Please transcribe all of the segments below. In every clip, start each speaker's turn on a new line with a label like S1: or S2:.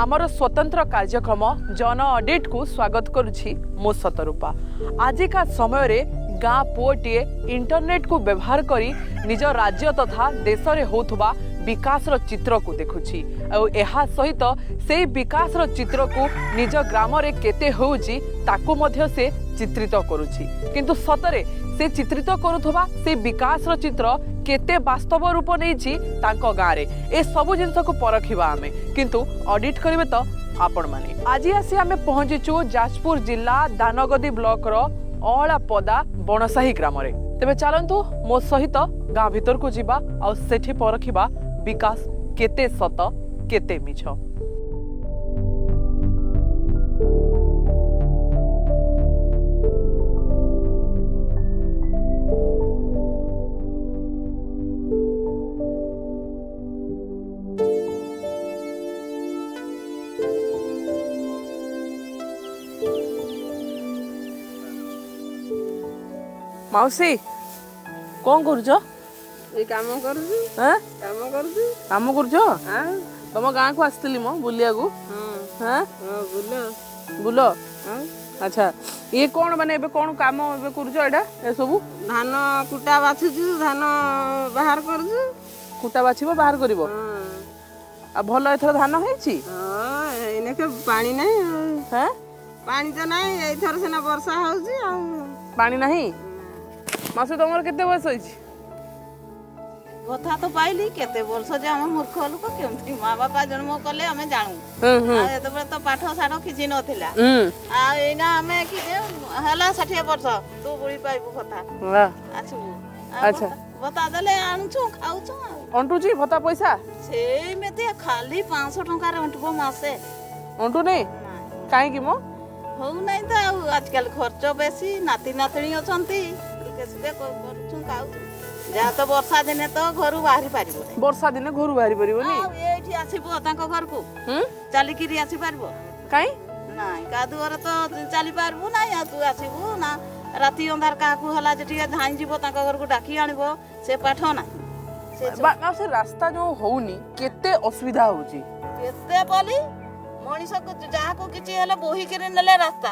S1: ଆମର ସ୍ୱତନ୍ତ୍ର କାର୍ଯ୍ୟକ୍ରମ ଜନ ଅଡିଟ୍କୁ ସ୍ୱାଗତ କରୁଛି ମୁଁ ଶତରୂପା। ଆଜିକା ସମୟରେ ଗାଁ ପୁଅଟିଏ ଇଣ୍ଟରନେଟ୍କୁ ବ୍ୟବହାର କରି ନିଜ ରାଜ୍ୟ ତଥା ଦେଶରେ ହେଉଥିବା ବିକାଶର ଚିତ୍ରକୁ ଦେଖୁଛି, ଆଉ ଏହା ସହିତ ସେଇ ବିକାଶର ଚିତ୍ରକୁ ନିଜ ଗ୍ରାମରେ କେତେ ହେଉଛି ତାକୁ ମଧ୍ୟ ସେ ଚିତ୍ରିତ କରୁଛି। କିନ୍ତୁ ସତରେ ସେ ଚିତ୍ରିତ କରୁଥିବା ସେ ବିକାଶର ଚିତ୍ର କେତେ ବାସ୍ତବ ରୂପ ନେଇଛି ତାଙ୍କ ଗାଁରେ, ଏସବୁ ଜିନିଷକୁ ପରଖିବା ଆମେ, କିନ୍ତୁ ଅଡିଟ୍ କରିବେ ତ ଆପଣମାନେ। ଆଜି ଆସି ଆମେ ପହଞ୍ଚିଛୁ ଯାଜପୁର ଜିଲ୍ଲା ଦାନଗଦି ବ୍ଲକର ଅଁଳାପଦା ବଣସାହି ଗ୍ରାମରେ। ତେବେ ଚାଲନ୍ତୁ ମୋ ସହିତ ଗାଁ ଭିତରକୁ ଯିବା ଆଉ ସେଠି ପରଖିବା ବିକାଶ କେତେ ସତ କେତେ ମିଛ। ମାଉସୀ, କଣ କରୁଛ?
S2: ଏଇ କାମ କରୁଛୁ।
S1: ଆଁ?
S2: କାମ କରୁଛୁ।
S1: କାମ କରୁଛ?
S2: ଆଉ
S1: ତମ ଗାଁକୁ ଆସିଥିଲି ମ ବୁଲିବାକୁ।
S2: ହଁ।
S1: ହଁ।
S2: ହଁ, ବୁଲ।
S1: ବୁଲ।
S2: ଆଉ
S1: ଆଚ୍ଛା, ଇଏ କଣ, ମାନେ ଏବେ କଣ କାମ ଏବେ କରୁଛ ଏଇଟା ଏସବୁ?
S2: ଧାନ କୁଟା ବାଛୁଛୁ, ଧାନ ବାହାର କରୁଛୁ।
S1: କୁଟା ବାଛିବ, ବାହାର କରିବ?
S2: ହଁ।
S1: ଆଉ ଭଲ ଏଥର ଧାନ ହେଇଛି?
S2: ହଁ, ଏଇନାକେ ପାଣି ନାହିଁ ଆଉ।
S1: ହଁ?
S2: ପାଣି ତ ନାହିଁ, ଏଇଥର ସିନା ବର୍ଷା ହଉଛି ଆଉ।
S1: ପାଣି ନାହିଁ। ମାଉସୀ, ତମର କେତେ ବୟସ ହେଇଛି?
S3: କଥା ତ ପାଇଲି କେତେ ବର୍ଷ ଯେ ଆମେ ମୂର୍ଖ ଲୋକ, କେମିତି ମା ବାପା ଜନ୍ମ କଲେ ଆମେ ଜାଣୁ।
S1: ହୁଁ ହୁଁ
S3: ଆଉ ଏତେବେଳେ ତ ପାଠ ସାଠ କିଛି ନଥିଲା। ଆଉ ଏଇନା ଆମେ କି ହେଲା 60 ବର୍ଷ, ତୁ ବୁଢୀ ପାଇବୁ କଥା ଆସିବୁ। ଆଉ
S1: ଆଚ୍ଛା।
S3: ଭତ୍ତା ଦେଲେ ଆଣୁଛୁ, ଖାଉଛୁ ଆଉ।
S1: ଅଣ୍ଟୁଛି ଭତ୍ତା ପଇସା?
S3: ସେମିତି ଖାଲି 500 ଟଙ୍କାରେ ଅଣ୍ଟିବ ମାସେ।
S1: ଅଣ୍ଟୁନି?
S3: ନାଇଁ।
S1: କାହିଁକି ମ?
S3: ହଉନାହିଁ ତ ଆଉ, ଆଜିକାଲି ଖର୍ଚ୍ଚ ବେଶୀ, ନାତି ନାତୁଣୀ ଅଛନ୍ତି, ଦୁଃଖେ ସୁଖେ କରୁଛୁ, ଖାଉଛୁ। ଯାହା ତ ବର୍ଷା ଦିନେ ତ ଘରୁ ବାହାରି ପାରିବନି।
S1: ବର୍ଷା ଦିନେ ଘରୁ ବାହାରି ପାରିବନି?
S3: ଆଉ ଏଇଠି ଆସିବ ତାଙ୍କ ଘରକୁ? ଚାଲିକିରି ଆସିପାରିବ?
S1: କାଇଁ?
S3: ନାଇଁ, କାଦୁଅରେ ତ ଚାଲି ପାରିବୁ ନାଇଁ, ଆଉ ତୁ ଆସିବୁ ନା? ରାତି ଅନ୍ଧାର କାହାକୁ ହେଲା ଯେ ଟିକେ ଧାଇଁ ଯିବ ତାଙ୍କ ଘରକୁ ଡାକି ଆଣିବ, ସେ ପାଠ ନାହିଁ।
S1: ସେ ରାସ୍ତା ଯୋଉ ହଉନି, କେତେ ଅସୁବିଧା ହଉଛି?
S3: କେତେ ବୋଲି ମଣିଷକୁ ଯାହାକୁ କିଛି ହେଲେ ବୋହିକିରି ନେଲେ ରାସ୍ତା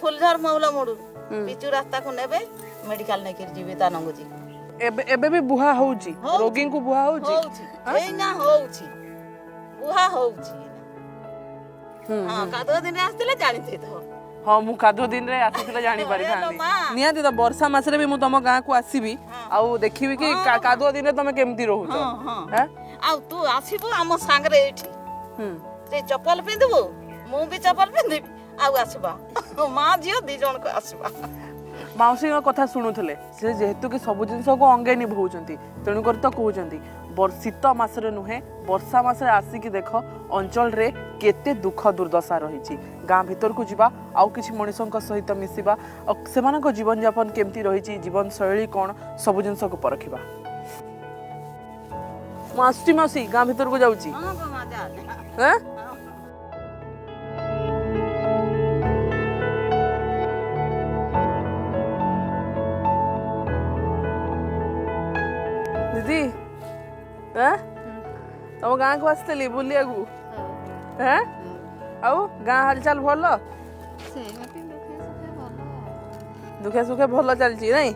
S3: ଫୁଲଝର ମହୁଲ ମୁଡୁ ପିଚୁ ରାସ୍ତାକୁ ନେବେ, ମେଡିକାଲ ନେଇକିରି ଯିବେ ଦାନଗଦି।
S1: ଏବେ ଏବେ ବି ବୁହା ହଉଛି?
S3: ହଉଛି।
S1: ରୋଗୀଙ୍କୁ ବୁହା ହଉଛି?
S3: ହଉଛି, ଏଇନା ହଉଛି, ବୁହା ହଉଛି। ହଁ, କାଦୁଅ ଦିନେ ଆସିଥିଲେ ଜାଣିଥିବ।
S1: ହଁ, ମୁଁ କାଦୁଅ ଦିନରେ ଆସିଥିଲେ ଜାଣିପାରିଥାନ୍ତି।
S3: ଏ ଲୋ ମା।
S1: ନିହାତି ତ ବର୍ଷା ମାସରେ ବି ମୁଁ ତମ ଗାଁକୁ ଆସିବି ଆଉ ଦେଖିବି କି କାଦୁଅ ଦିନରେ ତମେ କେମିତି ରହୁଛ।
S3: ହଁ ହଁ।
S1: ଆଁ?
S3: ଆଉ ତୁ ଆସିବୁ ଆମ ସାଙ୍ଗରେ ଏଇଠି, ସେ ଚପଲ ପିନ୍ଧିବୁ, ମୁଁ ବି ଚପଲ ପିନ୍ଧିବି, ଆଉ ଆସିବା ମା ଝିଅ ଦି ଜଣକୁ ଆସିବା।
S1: ମାଉସୀଙ୍କ କଥା ଶୁଣୁଥିଲେ, ସେ ଯେହେତୁ କି ସବୁ ଜିନିଷକୁ ଅଙ୍ଗେ ନିଭଉଛନ୍ତି, ତେଣୁକରି ତ କହୁଛନ୍ତି ଶୀତ ମାସରେ ନୁହେଁ, ବର୍ଷା ମାସରେ ଆସିକି ଦେଖ ଅଞ୍ଚଳରେ କେତେ ଦୁଃଖ ଦୁର୍ଦ୍ଦଶା ରହିଛି। ଗାଁ ଭିତରକୁ ଯିବା, ଆଉ କିଛି ମଣିଷଙ୍କ ସହିତ ମିଶିବା, ଆଉ ସେମାନଙ୍କ ଜୀବନଯାପନ କେମିତି ରହିଛି, ଜୀବନଶୈଳୀ କ'ଣ, ସବୁ ଜିନିଷକୁ ପରଖିବା। ମୁଁ ଆସୁଛି ମାଉସୀ, ଗାଁ ଭିତରକୁ ଯାଉଛି।
S3: ହଁ ଗୋ ମା, ଯା ଯା।
S1: ହଁ? ଦିଦି, ଆଁ? ତମ ଗାଁକୁ ଆସିଥିଲି ବୁଲିବାକୁ। ହେଁ, ଆଉ ଗାଁ ହାଲଚାଲ ଭଲ? ଦୁଃଖେ ସୁଖେ ଭଲ ଚାଲିଛି ନାଇଁ?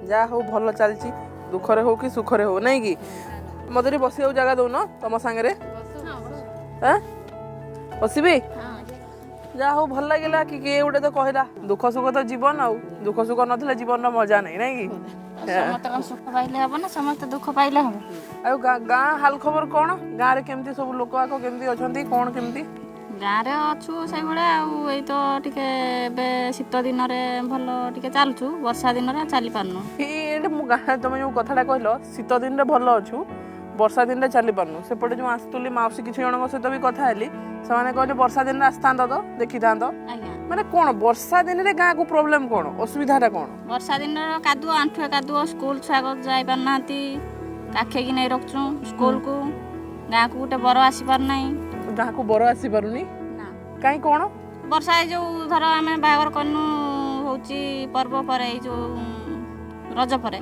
S1: ଯାହା ହଉ ଭଲ ଚାଲିଛି, ଦୁଃଖରେ ହଉ କି ସୁଖରେ ହଉ, ନାଇଁ କି? ମତେ ଟିକେ ବସିବାକୁ ଜାଗା ଦଉନ ତମ ସାଙ୍ଗରେ? ଆଁ, ବସିବି? ଯାହା ହଉ ଭଲ ଲାଗିଲା କି କିଏ ଗୋଟେ ତ କହିଲା ଦୁଃଖ ସୁଖ ତ ଜୀବନ, ଆଉ ଦୁଃଖ ସୁଖ ନଥିଲେ ଜୀବନର ମଜା ନାହିଁ, ନାଇଁ କି?
S4: ସମସ୍ତେ କଣ ସୁଖ ପାଇଲେ ହବ ନା ସମସ୍ତେ ଦୁଃଖ ପାଇଲେ ହବ?
S1: ଆଉ ଗାଁ ହାଲ ଖବର କଣ? ଗାଁରେ କେମିତି ସବୁ ଲୋକ ଆକ କେମିତି ଅଛନ୍ତି, କଣ କେମିତି?
S4: ଗାଁରେ ଅଛୁ ସେଇଭଳିଆ, ଆଉ ଏଇ ତ ଟିକେ ଏବେ ଶୀତ ଦିନରେ ଭଲ ଟିକେ ଚାଲୁଛୁ, ବର୍ଷା ଦିନରେ ଆଉ ଚାଲି ପାରୁନୁ।
S1: ଏଇଟା ମୁଁ ଗାଁ, ତମେ ଯୋଉ କଥାଟା କହିଲ ଶୀତ ଦିନରେ ଭଲ ଅଛୁ, ବର୍ଷା ଦିନରେ ଚାଲି ପାରୁନୁ, ସେପଟେ ଯୋଉ ଆସୁଥିଲି ମାଉସୀ କିଛି ଜଣଙ୍କ ସହିତ ବି କଥା ହେଲି, ସେମାନେ କହିଲେ ବର୍ଷା ଦିନରେ ଆସିଥାନ୍ତ ତ ଦେଖିଥାନ୍ତ।
S4: ଆଜ୍ଞା।
S1: ମାନେ କଣ ବର୍ଷା ଦିନରେ ଗାଁକୁ ପ୍ରୋବ୍ଲେମ କଣ, ଅସୁବିଧାଟା କଣ?
S4: ବର୍ଷା ଦିନରେ କାଦୁଅ, ଆଣ୍ଠୁଏ କାଦୁଅ, ସ୍କୁଲ ଛୁଆ ଯାଇପାରୁନାହାନ୍ତି, କାଖେଇକି ନେଇ ରଖୁଛୁ ସ୍କୁଲକୁ। ଗାଁକୁ ଗୋଟେ ବର ଆସିପାରୁନାହିଁ।
S1: ଗାଁକୁ ବର ଆସିପାରୁନି?
S4: ନା।
S1: କାଇଁ କଣ?
S4: ବର୍ଷା ଏଇ ଯୋଉ ଧର ଆମେ ବାହାଘର କରିନୁ ହଉଛି ପର୍ବ ପରେ, ଏଇ ଯୋଉ ରଜ ପରେ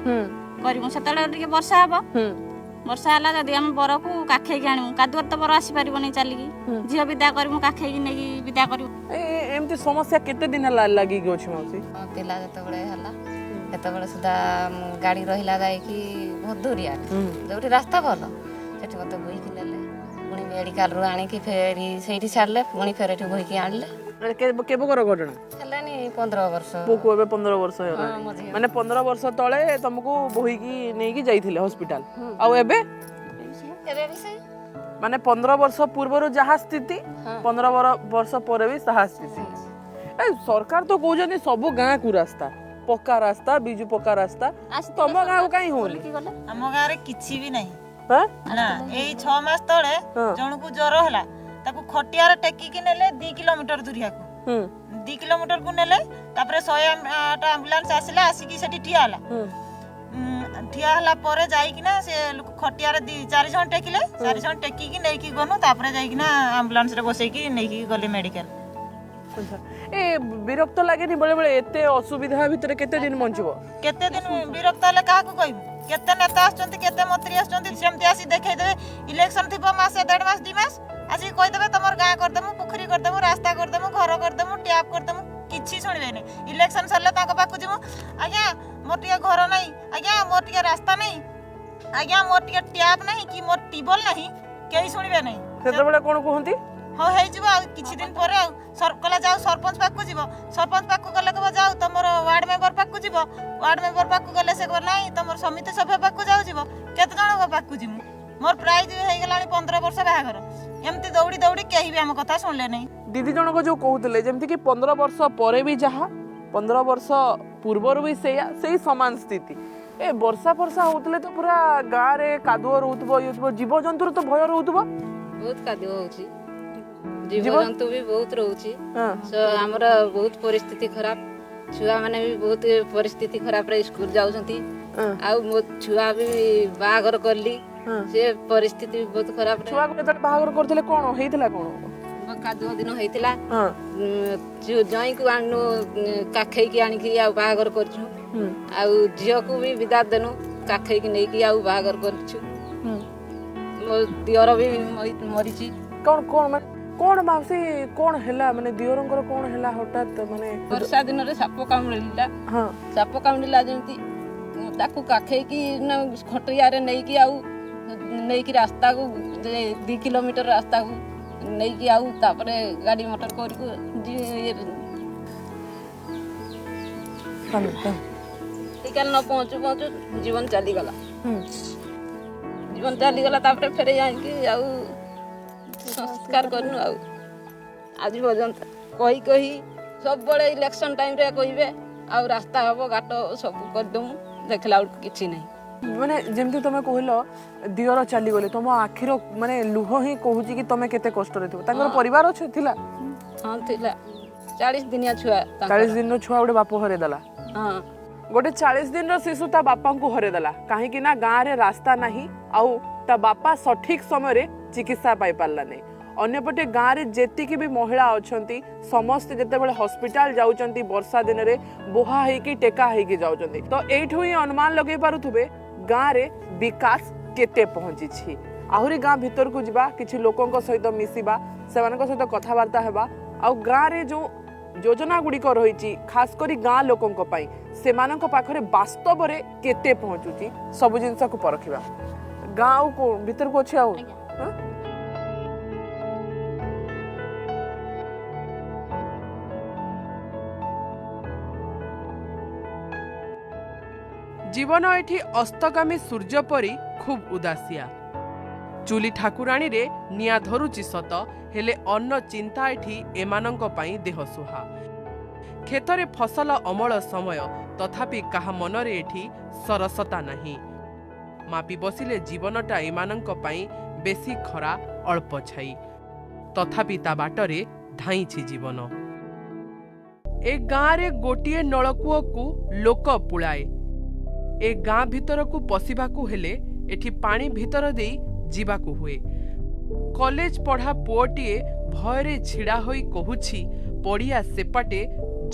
S4: କରିବୁ, ସେତେବେଳେ ଟିକେ ବର୍ଷା ହବ। ବର୍ଷା ହେଲା ଯଦି ଆମେ ବରକୁ କାଖେଇକି ଆଣିବୁ, କାଦୁଅରେ ତ ବର ଆସିପାରିବନି ଚାଲିକି। ଝିଅ ବିଦା କରିବୁ, କାଖେଇକି ନେଇକି ବିଦା କରିବୁ।
S1: ଏମିତି ସମସ୍ୟା କେତେ ଦିନ ହେଲା ଲାଗିକି ଅଛି ମାଉସୀ?
S5: ପିଲା ଯେତେବେଳେ ହେଲା ସେତେବେଳେ ସୁଦ୍ଧା ଗାଡ଼ି ରହିଲା ଯାଇକି ବହୁତ ଦୂରିଆ, ଯୋଉଠି ରାସ୍ତା ଭଲ ସେଠି ମୋତେ ବୋହିକି ନେଲେ, ପୁଣି ମେଡ଼ିକାଲରୁ ଆଣିକି ଫେରି ସେଇଠି ଛାଡ଼ିଲେ, ପୁଣି ଫେର ଏଠି ବୋହିକି ଆଣିଲେ।
S1: କେବେକର ଘଟଣା?
S5: ହେଲାଣି 15 ବର୍ଷ।
S1: ପୁଅକୁ ଏବେ 15 ବର୍ଷ ହେଇଗଲାଣି। ମାନେ 15 ବର୍ଷ ତଳେ ତମକୁ ବୋହିକି ନେଇକି ଯାଇଥିଲେ ହସ୍ପିଟାଲ, ଆଉ ଏବେ
S5: ଏବେ ବି ସେଇ।
S1: ମାନେ 15 ବର୍ଷ ପୂର୍ବରୁ ଯାହା ସ୍ଥିତି, 15 ବର୍ଷ ପରେ ବି ତାହା ସ୍ଥିତି। ଏ ସରକାର ତ କହୁଛନ୍ତି ସବୁ ଗାଁକୁ ରାସ୍ତା, ପକ୍କା ରାସ୍ତା, ବିଜୁ ପକ୍କା ରାସ୍ତା, ତମ ଗାଁକୁ କାହିଁ ହଉନି?
S3: ଆମ ଗାଁରେ କିଛି ବି ନାହିଁ ନା। ଏଇ 6 ମାସ ତଳେ ଜଣକୁ ଜ୍ୱର ହେଲା, ତାକୁ ଖଟିଆରେ ଟେକିକି ନେଲେ 2 କିଲୋମିଟର ଦୂରିଆକୁ, 2 କିଲୋମିଟରକୁ ନେଲେ। ତାପରେ 108 ଆମ୍ବୁଲାନ୍ସ ଆସିଲା, ଆସିକି ସେଠି ଠିଆ ହେଲା। ଠିଆ ହେଲା ପରେ ଯାଇକିନା ସେ ଖଟିଆରେ 4 ଜଣ ଟେକିଲେ, 4 ଜଣ ଟେକିକି ନେଇକି ଗନୁ। ତାପରେ ଯାଇକିନା ଆମ୍ବୁଲାନ୍ସରେ ବସେଇକି ନେଇକି ଗଲେ ମେଡିକାଲ।
S1: ଏ ବିରକ୍ତ ଲାଗେନି ବେଳେ ବେଳେ? ଏତେ ଅସୁବିଧା ଭିତରେ କେତେ ଦିନ ବଞ୍ଚିବ?
S3: କେତେ ଦିନ ବିରକ୍ତ ହେଲେ କାହାକୁ କହିବୁ? କେତେ ନେତା ଆସୁଛନ୍ତି, କେତେ ମନ୍ତ୍ରୀ ଆସୁଛନ୍ତି, ସେମିତି ଆସି ଦେଖେଇଦେବେ। ଇଲେକ୍ସନ ଥିବ ମାସେ, 1.5 ମାସ, 2 ମାସ, ଆସିକି କହିଦେବେ ତମର ଗାଁ କରିଦେମୁ, ପୋଖରୀ କରିଦେମୁ, ରାସ୍ତା କରିଦେମୁ, ଘର କରିଦେମୁ, ଟ୍ୟାପ୍ କରିଦେମୁ। କିଛି ଶୁଣିବେନି। ଇଲେକ୍ସନ ସରିଲେ ତାଙ୍କ ପାଖକୁ ଯିବୁ, ଆଜ୍ଞା ମୋର ଟିକେ ଘର ନାହିଁ, ଆଜ୍ଞା ମୋର ଟିକେ ରାସ୍ତା ନାହିଁ, ଆଜ୍ଞା ମୋର ଟିକେ ଟ୍ୟାପ୍ ନାହିଁ କି ମୋର ଟ୍ୟୁବୱେଲ୍ ନାହିଁ, କେହି ଶୁଣିବେ ନାହିଁ।
S1: ସେତେବେଳେ କଣ କୁହନ୍ତି?
S3: ହଉ ହେଇଯିବ ଆଉ କିଛି ଦିନ ପରେ। ଆଉ କହିଲା ଯାଉ ସରପଞ୍ଚ ପାଖକୁ ଯିବ, ସରପଞ୍ଚ ପାଖକୁ ଗଲେ କହିବ ଯାଉ ତମର ୱାର୍ଡ ମେମ୍ବର ପାଖକୁ ଯିବ, ୱାର୍ଡ ମେମ୍ବର ପାଖକୁ ଗଲେ ସେ କହିବ ନାଇଁ ତମର ସମିତି ସଭ୍ୟ ପାଖକୁ ଯାଉ ଯିବ। କେତେ ଜଣଙ୍କ ପାଖକୁ ଯିବୁ? ମୋର ପ୍ରାୟ ହେଇଗଲାଣି 15 ବର୍ଷ ବାହାଘର, ଏମିତି ଦୌଡ଼ି ଦୌଡ଼ି କେହି ବି ଆମ କଥା ଶୁଣିଲେ ନାହିଁ।
S1: ଦିଦି ଜଣକ ଯୋଉ କହୁଥିଲେ ଯେମିତିକି 15 ବର୍ଷ ପରେ ବି ଯାହା, 15 ବର୍ଷ ପୂର୍ବରୁ ବି ସେଇଆ, ସେଇ ସମାନ ସ୍ଥିତି। ଏ ବର୍ଷା ଫର୍ଷା ହଉଥିଲେ ତ ପୁରା ଗାଁରେ କାଦୁଅ ରହୁଥିବ, ଇଏ ହଉଥିବ, ଜୀବଜନ୍ତୁର ତ ଭୟ ରହୁଥିବ।
S5: ବହୁତ କାଦୁଅ ହଉଛି, ଜୀବଜନ୍ତୁ ବି ବହୁତ ରହୁଛି। ଆମର ବହୁତ ପରିସ୍ଥିତି ଖରାପ, ଛୁଆମାନେ ବି ବହୁତ ପରିସ୍ଥିତି ଖରାପରେ ସ୍କୁଲ ଯାଉଛନ୍ତି। ଆଉ ମୋ ଛୁଆ ବି ବାହାଘର କଲି, ସେ ପରିସ୍ଥିତି ବି ବହୁତ ଖରାପ।
S1: ଛୁଆକୁ ଯେତେବେଳେ ବାହାଘର କରୁଥିଲେ କଣ ହେଇଥିଲା? କଣ
S5: କାଦୁଅ ଦିନ ହେଇଥିଲା, ଜଇଁକୁ ଆଣିନୁ କାଖେଇକି ଆଣିକି ଆଉ ବାହାଘର କରିଛୁ। ଆଉ ଝିଅକୁ ବି ବିଦା ଦେନୁ, କାଖେଇକି ନେଇକି ଆଉ ବାହାଘର କରିଛୁ। ମୋ ଦିଅର ବି ମରିଛି।
S1: କଣ କଣ ମାନେ କଣ ମାଉସୀ କଣ ହେଲା? ମାନେ ଦିଅରଙ୍କର କଣ ହେଲା ହଠାତ୍? ମାନେ
S5: ବର୍ଷା ଦିନରେ ସାପ କାମୁଡ଼ିଲା, ସାପ କାମୁଡ଼ିଲା ଯେମିତି ତାକୁ କାଖେଇକି ଖଟିଆରେ ନେଇକି ଆଉ ନେଇକି ରାସ୍ତାକୁ 2 କିଲୋମିଟର ରାସ୍ତାକୁ ନେଇକି ଆଉ ତାପରେ ଗାଡ଼ି ମଟର କରିକୁ ମେଡ଼ିକାଲ ନ ପହଞ୍ଚୁ ପହଞ୍ଚୁ ଜୀବନ ଚାଲିଗଲା, ଜୀବନ ଚାଲିଗଲା। ତାପରେ ଫେରେ ଯାଇକି ଆଉ ସଂସ୍କାର କରିନୁ। ଆଉ ଆଜି ପର୍ଯ୍ୟନ୍ତ କହି କହି ସବୁବେଳେ ଇଲେକ୍ସନ ଟାଇମରେ କହିବେ ଆଉ ରାସ୍ତା ହବ, ଘାଟ ସବୁ କରିଦେମୁ, ଦେଖିଲା ବେଳକୁ କିଛି ନାହିଁ।
S1: ମାନେ ଯେମିତି ତମେ କହିଲ ଦିଅର ଚାଲିଗଲେ, ତମ ଆଖିର ମାନେ ଲୁହ ହିଁ କହୁଛି କି ତମେ କେତେ କଷ୍ଟରେ ଥିବ। ତାଙ୍କର ପରିବାର ଅଛି ଥିଲା?
S5: ହଁ ଥିଲା, 40 ଦିନିଆ ଛୁଆ।
S1: 40 ଦିନର ଛୁଆ ଗୋଟେ ବାପ ହରେଇଦେଲା।
S5: ହଁ,
S1: ଗୋଟେ 40 ଦିନର ଶିଶୁ ତା ବାପାଙ୍କୁ ହରେଇଦେଲା, କାହିଁକି ନା ଗାଁରେ ରାସ୍ତା ନାହିଁ ଆଉ ତା ବାପା ସଠିକ ସମୟରେ ଚିକିତ୍ସା ପାଇପାରିଲା ନାହିଁ। ଅନ୍ୟପଟେ ଗାଁରେ ଯେତିକି ବି ମହିଳା ଅଛନ୍ତି ସମସ୍ତେ ଯେତେବେଳେ ହସ୍ପିଟାଲ ଯାଉଛନ୍ତି ବର୍ଷା ଦିନରେ ବୋହା ହେଇକି ଟେକା ହେଇକି ଯାଉଛନ୍ତି। ତ ଏଇଠୁ ହିଁ ଅନୁମାନ ଲଗେଇ ପାରୁଥିବେ ଗାଁରେ ବିକାଶ କେତେ ପହଞ୍ଚିଛି। ଆହୁରି ଗାଁ ଭିତରକୁ ଯିବା, କିଛି ଲୋକଙ୍କ ସହିତ ମିଶିବା, ସେମାନଙ୍କ ସହିତ କଥାବାର୍ତ୍ତା ହେବା, ଆଉ ଗାଁରେ ଯେଉଁ ଯୋଜନା ଗୁଡ଼ିକ ରହିଛି ଖାସ କରି ଗାଁ ଲୋକଙ୍କ ପାଇଁ ସେମାନଙ୍କ ପାଖରେ ବାସ୍ତବରେ କେତେ ପହଞ୍ଚୁଛି ସବୁ ଜିନିଷକୁ ପରଖିବା। ଗାଁ ଆଉ ଭିତରକୁ ଅଛି ଆଉ। ଜୀବନ ଏଠି ଅସ୍ତଗାମୀ ସୂର୍ଯ୍ୟ ପରି ଖୁବ୍ ଉଦାସିଆ। ଚୁଲି ଠାକୁରାଣୀରେ ନିଆଁ ଧରୁଛି ସତ, ହେଲେ ଅନ୍ନ ଚିନ୍ତା ଏଠି ଏମାନଙ୍କ ପାଇଁ ଦେହସୁହା। କ୍ଷେତରେ ଫସଲ ଅମଳ ସମୟ, ତଥାପି କାହା ମନରେ ଏଠି ସରସତା ନାହିଁ। ମାପି ବସିଲେ ଜୀବନଟା ଏମାନଙ୍କ ପାଇଁ ବେଶୀ ଖରା ଅଳ୍ପ ଛାଇ, ତଥାପି ତା ବାଟରେ ଧାଇଁଛି ଜୀବନ। ଏ ଗାଁରେ ଗୋଟିଏ ନଳକୂଅକୁ ଲୋକ ପୁଳାଏ। ଏ ଗାଁ ଭିତରକୁ ପଶିବାକୁ ହେଲେ ଏଠି ପାଣି ଭିତର ଦେଇ ଯିବାକୁ ହୁଏ। କଲେଜ ପଢ଼ା ପୁଅଟିଏ ଭୟରେ ଛିଡ଼ା ହୋଇ କହୁଛି, ପଡ଼ିଆ ସେପାଟେ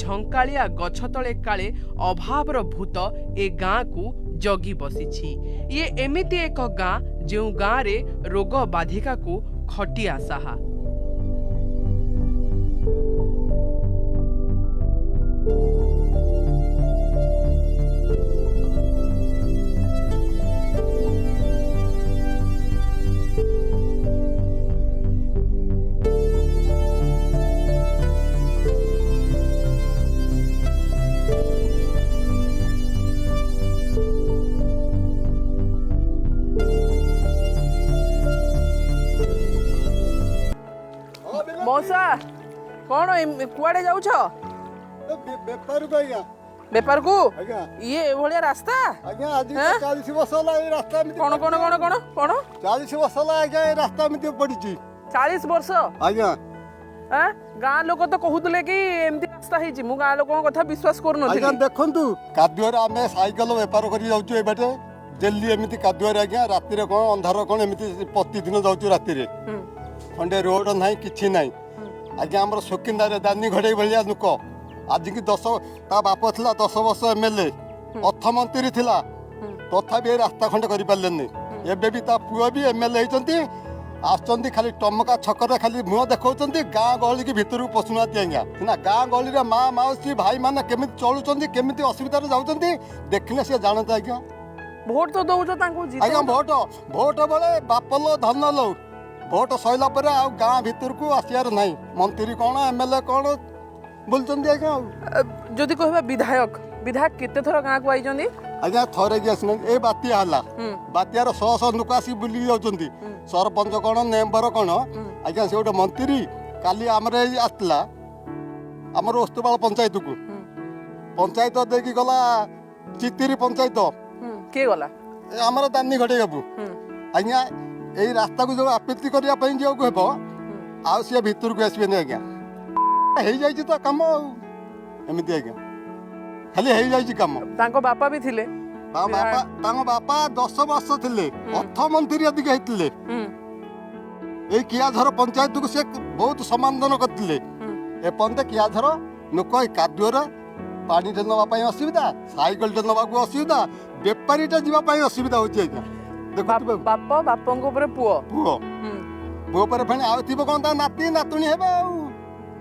S1: ଝଙ୍କାଳିଆ ଗଛ ତଳେ କାଳେ ଅଭାବର ଭୂତ ଏ ଗାଁକୁ ଜଗି ବସିଛି। ଇଏ ଏମିତି ଏକ ଗାଁ ଯେଉଁ ଗାଁରେ ରୋଗ ବାଧିକାକୁ ଖଟିଆ ସାହା। ମଉସା, କଣ କୁଆଡେ ଯାଉଛ?
S6: ବେପାରକୁ ଆଜ୍ଞା।
S1: ବେପାରକୁ?
S6: ଆଜ୍ଞା।
S1: ଇଏ ଏଭଳିଆ ରାସ୍ତା
S6: ଆଜ୍ଞା, ଆଜି 40 ବର୍ଷ ହେଲା ଏଇ ରାସ୍ତା ଏମିତି।
S1: କଣ କଣ କଣ କଣ କଣ?
S6: 40 ବର୍ଷ ହେଲା ଆଜ୍ଞା ଏ ରାସ୍ତା ଏମିତି ପଡିଛି।
S1: 40 ବର୍ଷ?
S6: ଆଜ୍ଞା।
S1: ଗାଁ ଲୋକ ତ କହୁଥିଲେ କି ଏମିତି ରାସ୍ତା ହେଇଛି, ମୁଁ ଗାଁ ଲୋକଙ୍କ କଥା ବିଶ୍ୱାସ କରୁନଥିଲି।
S6: ଆଜ୍ଞା ଦେଖନ୍ତୁ, କାଦୁଅରେ ଆମେ ସାଇକେଲ ବେପାର କରି ଯାଉଛୁ ଏ ବାଟେ ଡେଲି, ଏମିତି କାଦୁଅରେ ଆଜ୍ଞା, ରାତିରେ କଣ ଅନ୍ଧାର କଣ, ଏମିତି ପ୍ରତିଦିନ ଯାଉଛୁ ରାତିରେ। ଖଣ୍ଡେ ରୋଡ ନାହିଁ, କିଛି ନାହିଁ ଆଜ୍ଞା। ଆମର ସୁକିନ୍ଦାରେ ଦାନି ଘଡ଼େଇ ଭଳିଆ ଲୋକ ଆଜିକି 10, ତା ବାପ ଥିଲା 10 ବର୍ଷ ଏମଏଲଏ, ଅର୍ଥମନ୍ତ୍ରୀ ଥିଲା, ତଥାପି ଏ ରାସ୍ତା ଖଣ୍ଡେ କରିପାରିଲେନି। ଏବେ ବି ତା ପୁଅ ବି ଏମଏଲଏ ହେଇଛନ୍ତି, ଆସୁଛନ୍ତି ଖାଲି ଟମକା ଛକରେ ଖାଲି ମୁହଁ ଦେଖାଉଛନ୍ତି, ଗାଁ ଗହଳିକି ଭିତରକୁ ପଶୁନାହାନ୍ତି ଆଜ୍ଞା। ସିନା ଗାଁ ଗହଳିରେ ମା ମାଉସୀ ଭାଇମାନେ କେମିତି ଚଳୁଛନ୍ତି, କେମିତି ଅସୁବିଧାରେ ଯାଉଛନ୍ତି, ଦେଖିଲେ ସିଏ ଜାଣନ୍ତେ ଆଜ୍ଞା।
S1: ଭୋଟ ତ ଦଉଛ ତାଙ୍କୁ?
S6: ଆଜ୍ଞା, ଭୋଟ ବେଳେ ବାପ ଲୋ ଧନ ଲୋ, ଭୋଟ ସରିଲା ପରେ ଆଉ ଗାଁ ଭିତରକୁ ଆସିବାର ନାହିଁ। ମନ୍ତ୍ରୀ କ'ଣ ଏମଏଲଏ କ'ଣ ବୁଲୁଛନ୍ତି ଆଜ୍ଞା। ଆଉ
S1: ଯଦି କହିବା ବିଧାୟକ, ବିଧାୟକ କେତେ ଥର ଗାଁକୁ ଆଇଛନ୍ତି?
S6: ଆଜ୍ଞା ଥରେ କି ଆସିନାହାନ୍ତି। ଏ ବାତ୍ୟା ହେଲା, ବାତ୍ୟାର ଶହ ଶହ ଲୋକ ଆସିକି ବୁଲିକି ଯାଉଛନ୍ତି, ସରପଞ୍ଚ କ'ଣ ମେମ୍ବର କ'ଣ ଆଜ୍ଞା। ସେ ଗୋଟେ ମନ୍ତ୍ରୀ କାଲି ଆମର ଏଇ ଆସିଥିଲା ଆମର ଓସ୍ତପାଳ ପଞ୍ଚାୟତକୁ, ପଞ୍ଚାୟତ ଦେଇକି ଗଲା ଚିତିରି ପଞ୍ଚାୟତ।
S1: କିଏ ଗଲା?
S6: ଆମର ଦାନି ଘଡ଼େଇ ବାବୁ ଆଜ୍ଞା। ଏଇ ରାସ୍ତାକୁ ଯୋଉ ଆପତ୍ତି କରିବା ପାଇଁ ଯିବାକୁ ହେବ, ଆଉ ସିଏ ଭିତରକୁ ଆସିବେନି ଆଜ୍ଞା। ହେଇଯାଇଛି ତ କାମ ଆଉ ଏମିତି ଆଜ୍ଞା, ଖାଲି ହେଇଯାଇଛି କାମ।
S1: ତାଙ୍କ ବାପା ବି ଥିଲେ?
S6: ତାଙ୍କ ବାପା 10 ବର୍ଷ ଥିଲେ, ଅର୍ଥମନ୍ତ୍ରୀ ଅଧିକ ହେଇଥିଲେ। ଏଇ କିଆଝର ପଞ୍ଚାୟତକୁ ସେ ବହୁତ ସମାଧାନ କରିଥିଲେ। ଏପର୍ଯ୍ୟନ୍ତ କିଆଝର ଲୋକ ଏଇ କାଦୁଅରେ ପାଣିଟେ ନେବା ପାଇଁ ଅସୁବିଧା, ସାଇକେଲଟେ ନେବାକୁ ଅସୁବିଧା, ବେପାରୀଟା ଯିବା ପାଇଁ ଅସୁବିଧା ହଉଛି ଆଜ୍ଞା।
S1: ଦେଖୁଥିବେ ବାପା, ବାପାଙ୍କ ଉପରେ ପୁଅ,
S6: ପୁଅ ପୁଅ ପରେ ଫେଣି ଆଉ ଥିବ କଣ ତା ନାତି ନାତୁଣୀ ହେବେ। ଆଉ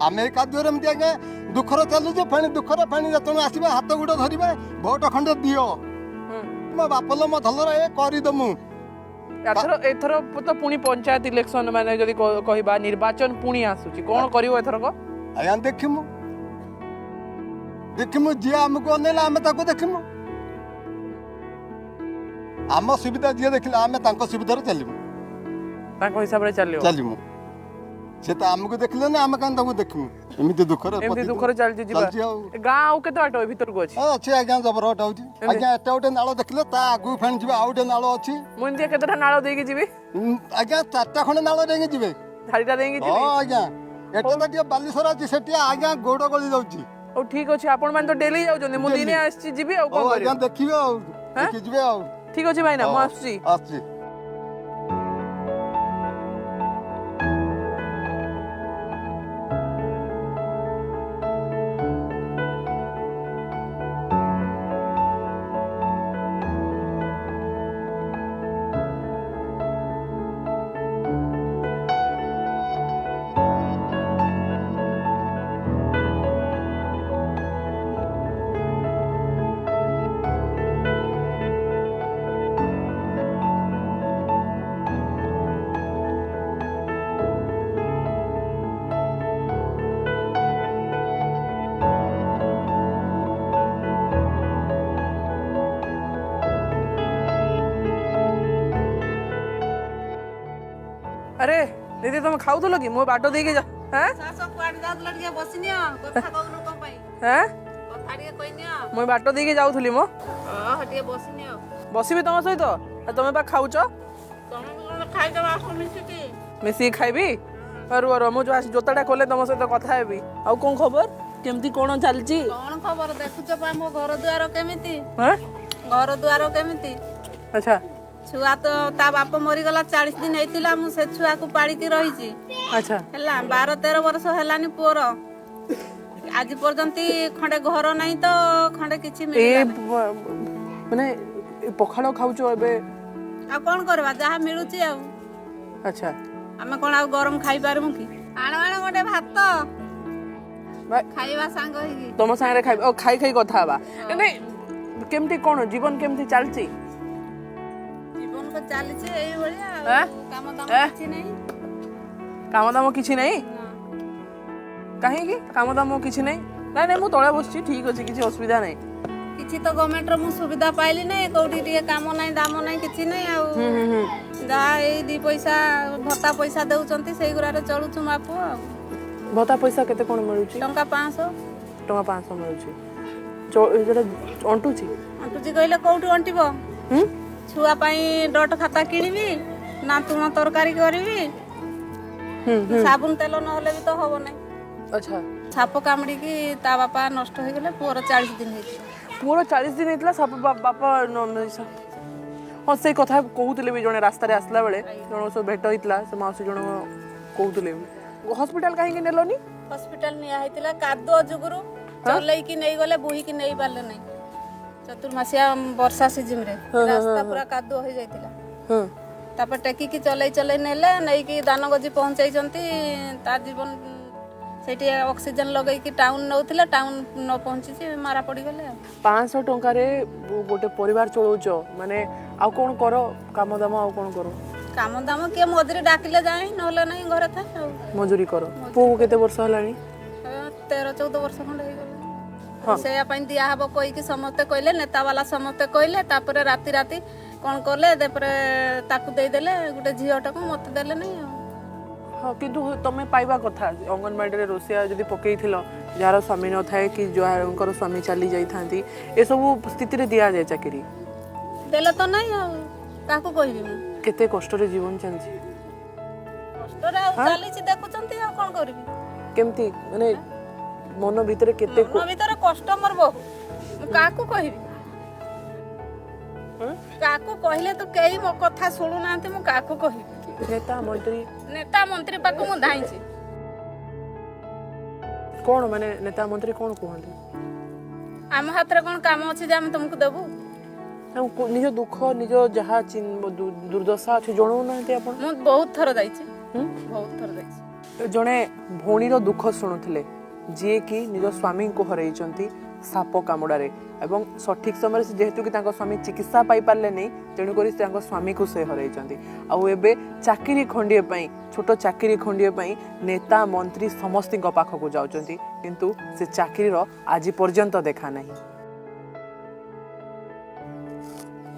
S6: ଆମେ ଏଇ କାଦୁଅରେ ଏମିତି ଆଜ୍ଞା ଦୁଃଖରେ ଚାଲୁଛୁ। ଫେଣି ଦୁଃଖରେ ଫେଣି ଯେତେବେଳେ ଆସିବେ ହାତ ଗୋଡ଼ ଧରିବେ, ଭୋଟ ଖଣ୍ଡେ ଦିଅ, ମୋ ବାପ ଲୋ ମୋ ଧଲର ଏ କରିଦମୁ।
S1: ଏଥର ତ ପୁଣି ପଞ୍ଚାୟତ ଇଲେକ୍ସନ, ମାନେ ଯଦି କହିବା ନିର୍ବାଚନ ପୁଣି ଆସୁଛି, କଣ କରିବ ଏଥରକ?
S6: ଆଜ୍ଞା ଦେଖିମୁ, ଦେଖିମୁ, ଯିଏ ଆମକୁ ଅନେଇଲା ଆମେ ତାକୁ ଦେଖିମୁ। ଆମ ସୁବିଧା ଯିଏ ଦେଖିଲା ଆମେ ତାଙ୍କ ସୁବିଧାରେ ଚାଲିବୁ,
S1: ତାଙ୍କ ହିସାବରେ ଚାଲିବ,
S6: ଚାଲିବୁ। ସେ ତ ଆମକୁ ଦେଖିଲେନି, ଆମେ କାହିଁ ତାଙ୍କୁ ଦେଖିବୁ? ଏମିତି ଦୁଃଖରେ,
S1: ଏମିତି ଦୁଃଖରେ ଚାଲିଛି ଯିବା। ଗାଁ ଆଉ କେତେ ବାଟ ଭିତରକୁ ଅଛି?
S6: ଅଛି ଆଜ୍ଞା, ଜବର ବାଟ ହଉଛି ଆଜ୍ଞା। ଏଟା ଗୋଟେ ନାଳ ଦେଖିଲେ, ତା ଆଗକୁ ଫେଣି ଯିବେ ଆଉ ଗୋଟେ ନାଳ ଅଛି।
S1: ମୁଁ ଏମିତି କେତେଟା ନାଳ ଦେଇକି ଯିବି?
S6: ଆଜ୍ଞା 4ଟା ଖଣ୍ଡେ ନାଳ ଦେଇକି ଯିବେ।
S1: 4ଟା ଦେଇକି ଯିବି?
S6: ହଁ ଆଜ୍ଞା। ଏଟା ତ ଟିକେ ବାଲିସରା ଅଛି, ସେଠି ଆଜ୍ଞା ଗୋଡ଼ ଗଳି ଯାଉଛି।
S1: ହଉ ଠିକ ଅଛି, ଆପଣ ମାନେ ତ ଡେଲି ଯାଉଛନ୍ତି, ମୁଁ ଦିନେ ଆସିଛି ଯିବି ଆଉ କଣ
S6: କରିବି? ଆଜ୍ଞା ଦେଖିବେ ଆଉ ଦେଖିଯିବେ ଆଉ।
S1: ଠିକ ଅଛି ଭାଇନା, ମୁଁ ଆସୁଛି।
S6: ଆସୁଛି।
S1: ଆରେ ଦିଦି, ତମେ ଖାଉଥିଲ କି? ମୁଁ ବାଟ ଦେଇକି ଯା। ମୁଁ ବାଟ ଦେଇକି ଯାଉଥିଲି, ମୁଁ ବସିବି ତମ ସହିତ? ତମେ ବା ଖାଉଛ, ମିଶିକି ଖାଇବି। ରୁହ ରୁହ, ମୁଁ ଯୋଉ ଜୋତାଟା ଖୋଲେ ତମ ସହିତ କଥା ହେବି। ଆଉ କଣ ଖବର, କେମିତି କଣ ଚାଲିଛି?
S4: କଣ ଖବର ଦେଖୁଛ ପା, ମୋ ଘର ଦୁଆର କେମିତି, ଘର ଦୁଆର କେମିତି।
S1: ଆଚ୍ଛା,
S4: ଛୁଆ ତ ତା ବାପ ମରିଗଲା 40 ଦିନ ହେଇଥିଲା, ମୁଁ ସେ ଛୁଆକୁ ପାଳିକି ରହିଛି।
S1: ଆଚ୍ଛା,
S4: ହେଲା 12-13 ବର୍ଷ ହେଲାନି ପୁଅର, ଆଜି ପର୍ଯ୍ୟନ୍ତ ଖଣ୍ଡେ ଘର ନାହିଁ ତ ଖଣ୍ଡେ କିଛି।
S1: ମାନେ ପଖାଳ ଖାଉଛ ଏବେ?
S7: ଆଉ କ'ଣ କରିବା, ଯାହା ମିଳୁଛି ଆଉ।
S1: ଆଚ୍ଛା,
S7: ଆମେ କ'ଣ ଆଉ ଗରମ ଖାଇପାରିବୁ କି? ଆଣ ଆଣ ଗୋଟେ ଭାତ ଖାଇବା ସାଙ୍ଗ ହେଇକି,
S1: ତମ ସାଙ୍ଗରେ ଖାଇବା, ଖାଇ ଖାଇ କଥା ହେବା। ନାଇଁ, କେମିତି କ'ଣ ଜୀବନ କେମିତି ଚାଲିଛି?
S7: ଜୀବନ ତ ଚାଲିଛି ଏଇଭଳିଆ, କାମ ଦାମ କିଛି ନାହିଁ।
S1: କାମ ଦାମ କିଛି ନାହିଁ? କାହିଁକି କାମ ଦାମ କିଛି ନାହିଁ? ନାଇଁ ନାଇଁ, ମୁଁ ତଳେ ବସିଛି, ଠିକ ଅଛି, କିଛି ଅସୁବିଧା ନାହିଁ।
S7: କିଛି ତ ଗଭର୍ଣ୍ଣମେଣ୍ଟର ମୁଁ ସୁବିଧା ପାଇଲି ନାହିଁ, କୋଉଠି ଟିକେ କାମ ନାହିଁ, ଦାମ ନାହିଁ, କିଛି ନାହିଁ। ଆଉ ଯାହା ଏଇ 2 ପଇସା ଭତ୍ତା ପଇସା ଦେଉଛନ୍ତି, ସେଇଗୁଡ଼ାରେ ଚଳୁଛୁ ମା ପୁଅ। ଆଉ
S1: ଭତ୍ତା ପଇସା କେତେ କ'ଣ ମିଳୁଛି?
S7: ଟଙ୍କା 500।
S1: ଟଙ୍କା 500 ମିଳୁଛି, ଯୋଉଟା ଅଣ୍ଟୁଛି?
S7: ଅଣ୍ଟୁଛି କହିଲେ କୋଉଠୁ ଅଣ୍ଟିବ? ଛୁଆ ପାଇଁ ଡଟ୍ ଖାତା କିଣିବି ନା ତୁଣ ତରକାରୀ କରିବି, ସାବୁନ ତେଲ ନହେଲେ ବି ତ ହବ ନାହିଁ।
S1: ଆଚ୍ଛା,
S7: ସାପ କାମୁଡ଼ିକି ତା ବାପା ନଷ୍ଟ ହେଇଗଲେ, ପୁଅର 40 ଦିନ ହେଇଥିଲା।
S1: ପୁଅର 40 ଦିନ ହେଇଥିଲା ସାପ ବାପା? ହଁ, ସେଇ କଥା କହୁଥିଲେ ବି ଜଣେ ରାସ୍ତାରେ ଆସିଲା ବେଳେ, ଜଣଙ୍କ ସହ ଭେଟ ହେଇଥିଲା, ସେ ମାଉସୀ ଜଣ କହୁଥିଲେ। ହସ୍ପିଟାଲ କାହିଁକି ନେଲନି?
S7: ହସ୍ପିଟାଲ ନିଆ ହେଇଥିଲା, କାଦୁଅ ଯୁଗୁରୁ ଚଲେଇକି ନେଇଗଲେ, ବୋହିକି ନେଇ ପାରିଲେ ନାହିଁ। ଚତୁର୍ମାସିଆ ବର୍ଷା ସିଜିନରେ ରାସ୍ତା ପୁରା କାଦୁଅ ହେଇଯାଇଥିଲା। ତାପରେ ଟେକିକି ଚଲେଇ ଚଲେଇ ନେଲେ, ନେଇକି ଦାନଗଜି ପହଞ୍ଚେଇଛନ୍ତି। ତା ଜୀବନ ସେଇଠି ଅକ୍ସିଜେନ ଲଗେଇକି ଟାଉନ ନେଉଥିଲେ, ଟାଉନ ନ ପହଞ୍ଚିଛି, ମାରା ପଡ଼ିଗଲେ। ଆଉ
S1: 500 ଟଙ୍କାରେ ଗୋଟେ ପରିବାର ଚଳଉଛ ମାନେ? ଆଉ କ'ଣ କର କାମ ଦାମ? ଆଉ କ'ଣ କର
S7: କାମ ଦାମ? କିଏ ମଜୁରୀ ଡାକିଲେ ଯାଏ, ନହେଲେ ନାହିଁ, ଘରେ ଥାଏ। ଆଉ
S1: ମଜୁରୀ କର? ପୁଅକୁ କେତେ ବର୍ଷ ହେଲାଣି?
S7: 13-14 ବର୍ଷ ଖଣ୍ଡେ ହେଇଗଲା। ସେଇଆ ପାଇଁ ଦିଆହବ କହିକି ସମସ୍ତେ କହିଲେ, ନେତା ବାଲା ସମସ୍ତେ କହିଲେ। ତାପରେ ରାତି ରାତି କ'ଣ କଲେ, ତାପରେ ତାକୁ ଦେଇଦେଲେ ଗୋଟେ ଝିଅଟାକୁ, ମତେ ଦେଲେ ନାହିଁ। ଆଉ
S1: ହଁ, କିନ୍ତୁ ତମେ ପାଇବା କଥା। ଅଙ୍ଗନବାଡ଼ିରେ ରୋଷେଇଆ ଯଦି ପକେଇଥିଲ, ଯାହାର ସ୍ୱାମୀ ନଥାଏ କି ଯାହାଙ୍କର ସ୍ୱାମୀ ଚାଲି ଯାଇଥାନ୍ତି, ଏସବୁ ସ୍ଥିତିରେ ଦିଆଯାଏ ଚାକିରି।
S7: ଦେଲେ ତ ନାହିଁ, ଆଉ କାହାକୁ କହିବି ମୁଁ?
S1: କେତେ କଷ୍ଟରେ ଜୀବନ ଚାଲିଛି।
S7: କଷ୍ଟରେ ଆଉ ଚାଲିଛି, ଦେଖୁଛନ୍ତି, ଆଉ କ'ଣ କରିବି?
S1: କେମିତି ମାନେ ମନ ଭିତରେ କେତେ?
S7: ମନ ଭିତରେ କଷ୍ଟ ମୋର ବହୁ, ମୁଁ କାହାକୁ କହିବି? କାହାକୁ କହିଲେ ତ କେହି ମୋ କଥା ଶୁଣୁନାହାନ୍ତି, ମୁଁ କାହାକୁ କହିବି?
S1: ନେତା ମନ୍ତ୍ରୀ?
S7: ନେତା ମନ୍ତ୍ରୀ ପାଖକୁ ମୁଁ ଧାଇଁଛି।
S1: କ'ଣ ମାନେ ନେତା ମନ୍ତ୍ରୀ କ'ଣ କୁହନ୍ତି?
S7: ଆମ ହାତରେ କ'ଣ କାମ ଅଛି ଯେ ଆମେ ତମକୁ ଦେବୁ?
S1: ନିଜ ଦୁଃଖ, ନିଜ ଯାହା ଦୁର୍ଦ୍ଦଶା ଅଛି ଜଣାଉନାହାନ୍ତି ଆପଣ?
S7: ମୁଁ ବହୁତ ଥର ଯାଇଛି, ବହୁତ ଥର ଯାଇଛି।
S1: ଜଣେ ଭଉଣୀର ଦୁଃଖ ଶୁଣୁଥିଲେ, ଯିଏକି ନିଜ ସ୍ୱାମୀଙ୍କୁ ହରାଇଛନ୍ତି ସାପ କାମୁଡ଼ାରେ, ଏବଂ ସଠିକ୍ ସମୟରେ ସେ ଯେହେତୁ କି ତାଙ୍କ ସ୍ୱାମୀ ଚିକିତ୍ସା ପାଇପାରିଲେନି, ତେଣୁକରି ତାଙ୍କ ସ୍ୱାମୀକୁ ସେ ହରାଇଛନ୍ତି। ଆଉ ଏବେ ଚାକିରି ଖଣ୍ଡିଏ ପାଇଁ, ଛୋଟ ଚାକିରି ଖଣ୍ଡିଏ ପାଇଁ ନେତା ମନ୍ତ୍ରୀ ସମସ୍ତଙ୍କ ପାଖକୁ ଯାଉଛନ୍ତି, କିନ୍ତୁ ସେ ଚାକିରିର ଆଜି ପର୍ଯ୍ୟନ୍ତ ଦେଖା ନାହିଁ।